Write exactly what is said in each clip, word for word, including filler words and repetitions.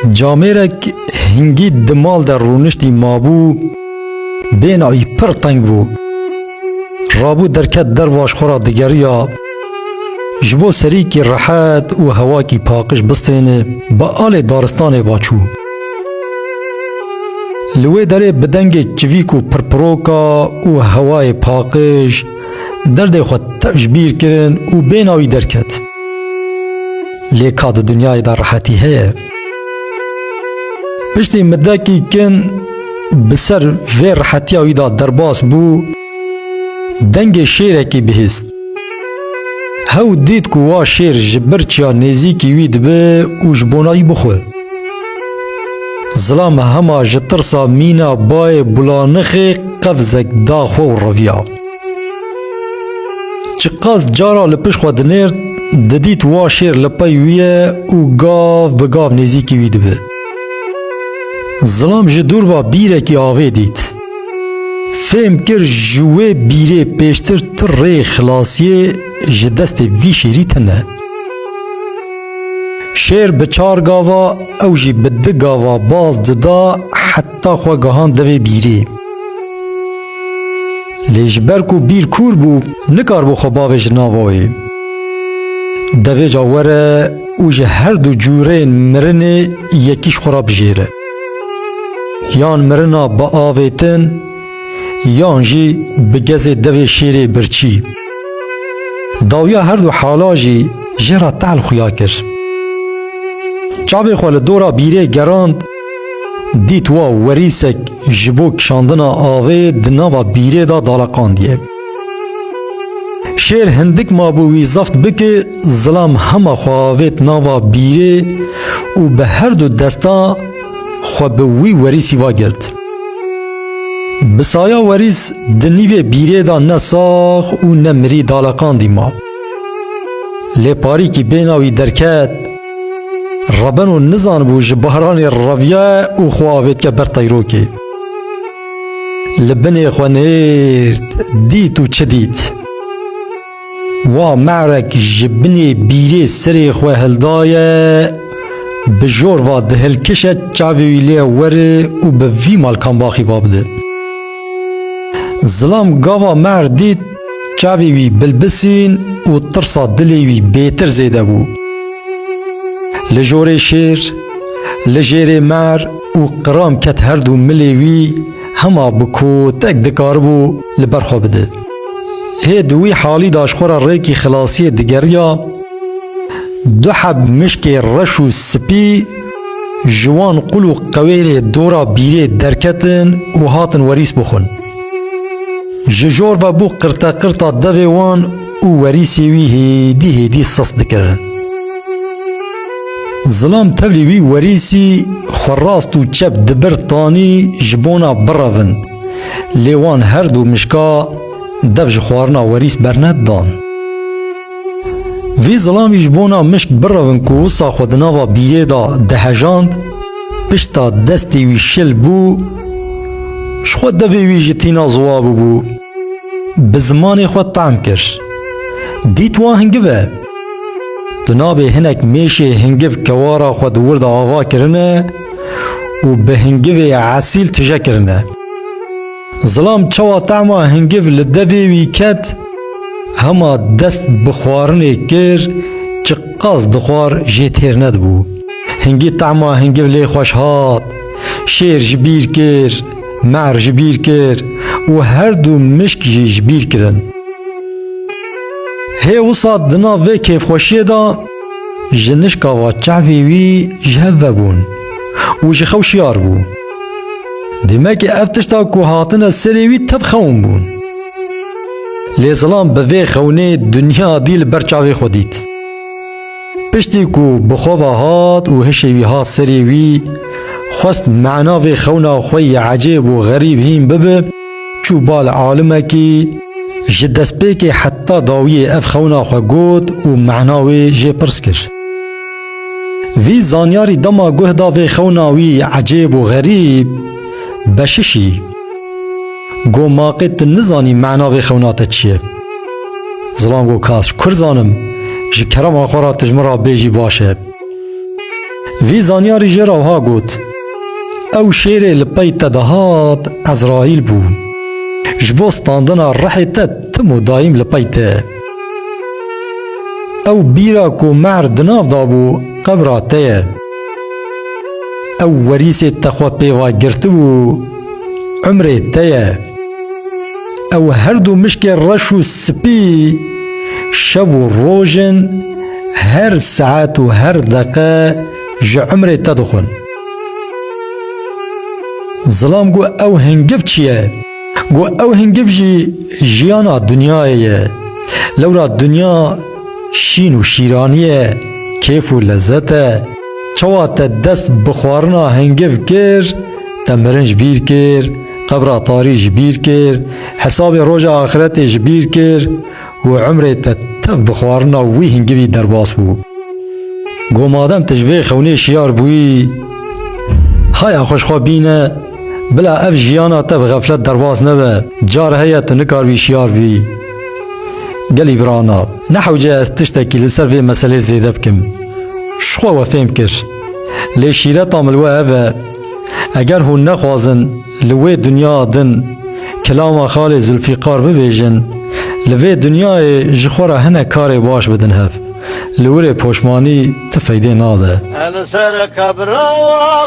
Camêrek hingî di mal de rûniştî mabû, bêhna wî pir teng bû. Rabû derket derva ji xwe re digeriya. Ji bo serîkî rehet û hewakî paqij bistêne, bi alê daristanê va çû. Li wê derê bi dengê çivîk û pirpiroka û hewayê paqij derdê xwe tev ji bîr kirin û bêhna wî derket. Lê ka di dinyayê de rehetî heye? Piştî midekî kin bi ser vê rehetiya wî de derbas bû, dengê şêrekî bihîst. Hew dît ku wa şêr ji birçiya nêzîkî wî dibe û ji bona wî bixwe. Zilam hema ji tirsa mîna bayê bulanixê qevzek da xwe û reviya. Çiqas cara li pişt xwe dinêrt, didît wa şêr li pey wî ye û gav bi gav nêzîkî wî dibe. Zilam ji dûr ve bîrekî avê dît. Fêm kir ji wê bîrê pêştir tu rê xilasiyê ji destê vî şêrî tune. Şêr bi çar gava, ew jî bi du gava baz dida, heta xwe gihand devê bîrê. Lê ji ber ku bîr kûr bû, nikaribû xwe bavêje nava wê. Devêca were û ji her du cûreyên mirinê yekî ji xwe re bijêre. Yan mirina biavêtin, yan jî bi gezê devê şêrê birçî. Dawiya her du hala jî jê re tehl xuya kir. Çavê xwe li dora bîrê gerand, dît wa werîsek ji bo kişandina avê di nava bîrê de daleqandiye. Şêr hindik mabû wî zeft bike, zilam hema xwe avêt nava bîrê û bi her du desta xwe bi wî werîsî ve girt. Bi saya werîs di nîvê bîrê de ne sax û ne mirî daleqandî ma. Lê parîkî bêhna wî derket, rebeno nizanibû ji baranê reviya û xwe avêtke ber teyrokê. Li binê xwe nêrt, dît û çi dît? Wa merek ji binê bîrê serê xwe hildaye, bi jor va dihilkişe çavê wî lê were û bi vî malkambaxî va bide. Zilam gava mer dît, çavê wî bilbisîn û tirsa dilê wî bêtir zêde bû. Li jorê şêr, li jêrê mer û qiram ket her du milê wî, hema bi kotek dikaribû li ber xwe bide. Hê di wî halî de ji xwe re rêkî xilasiyê digeriya, du heb mişkê reş û spî ji wan qul û qewêrê dora bîrê derketin û hatin werîs bixwin. Ji jor ve bû qirteqirta devê wan û werîsê wî hêdî hêdî sist dikirin. Zilam tevlî wî werîsî xwe rast û çep dibir tanî ji bona birevin. Lê wan her du mişka dev ji xwarina werîs bernedidan. Vî zilamî ji bona mişk birevin ku wisa xwe di nava bîrê de dihejand, pişta destê wî şil bû, ji xwe devê wî ji tîna ziwa bûbû. Bi zimanê xwe tam kir. Dît wa hingiv e. Tu nabê hinek mêşê hingiv kewara xwe di wir de ava kirine û bi hingivê esîl tije kirine. Zilam çawa tehma hingiv li devê wî ket, hema dest bi xwarinê kir, çiqas dixwar jê têr nedibû. Hingî tehma hingiv lê xweş hat. Şêr ji bîr kir, mer ji bîr kir û her du mişk jî ji bîr kirin. Hê wisa di nav vê kêfxweşiyê de ji nişka ve çavê wî ji hev vebûn û ji xew şiyar bû. Demekî ev tişta ku hatine serê wî tev xewn bûn. Lê zilam bi vê xewnê dinya dî li ber çavê xwe dît. Piştî ku bi xwe ve hat û hişê wî hat serê wî, xwest mena vê xewna xwe yê ecêb û xerîb hîn bibe, çû bal alimekî, ji destpêkê heta dawiyê ev xewna xwe got û mena wê jê pirs kir. Vî zanyarî dema guh da vê xewna wî ecêb û xerîb, beşişî. Go, ma qê tu nizanî mena vê xewna te çi ye? Zilam go, ka ez ji kur zanim, ji kerema xwe re tu ji min re bêjî baş e. Vî zanyarî jê re wiha got, Ew şêrê li pey te dihat, Ezraîl bû. Ji bo standina rihê te tim û dayîm li pey te. Ew bîra ku mehr di nav de bû, qebra te ye. Ew werîsê te xwe pê ve girtibû, umrê te ye. Ew her du mişkê reş û spî, şev û roj in, her saet û her deqe ji umrê te dixwin. Zilam got, Ew hingiv çi ye? Got, Ew hingiv jî jiyana dinyayê ye. Lewra dinya şîn û şîranî ye, kêf û lezet e. Çawa te dest bi xwarina hingiv kir, te mirin ji bîr kir, qebra tarî ji bîr kir, hesabê roja axretê ji bîr kir û umrê te tev bi xwarina wî hingivî derbas bû. Got, Madem tu ji vê xewnê şiyar bûyî, haya xwe ji xwe bîne, bila ev jiyana te bi xeflet derbas nebe. Car heye tu nikaribî şiyar bî. Gelî birana, ne hewce ez tiştekî li ser vê meselê zêde bikim. Ji xwe we fêm kir. Lê şîreta min li we ev e, eger hûn nexwazin li wê dinya din kilama xalê Zulfîqar bibêjin, li vê dinyayê ji xwe re hinek karê baş bidin hev. Li wirê poşmanî ti feydê nade. Ez ser kebra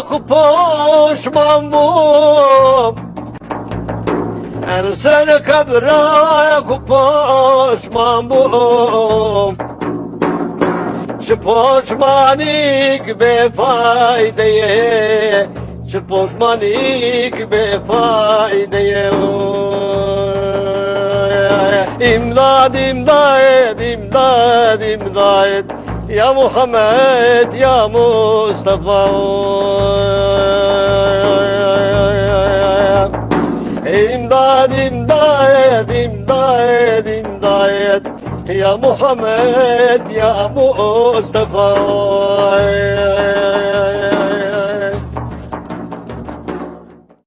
xwe poşman bûm. Ez ser kebra xwe poşman bûm. Ji poşmanîk bêfayde ye. Ji poşmanîk bêfayde ye. Îmdad, îmdad, îmdad, îmdad. Ya Muhammed, ya Mustafa. Îmdad, îmdad, îmdad, îmdad. Ya Muhammed, ya Mustafa.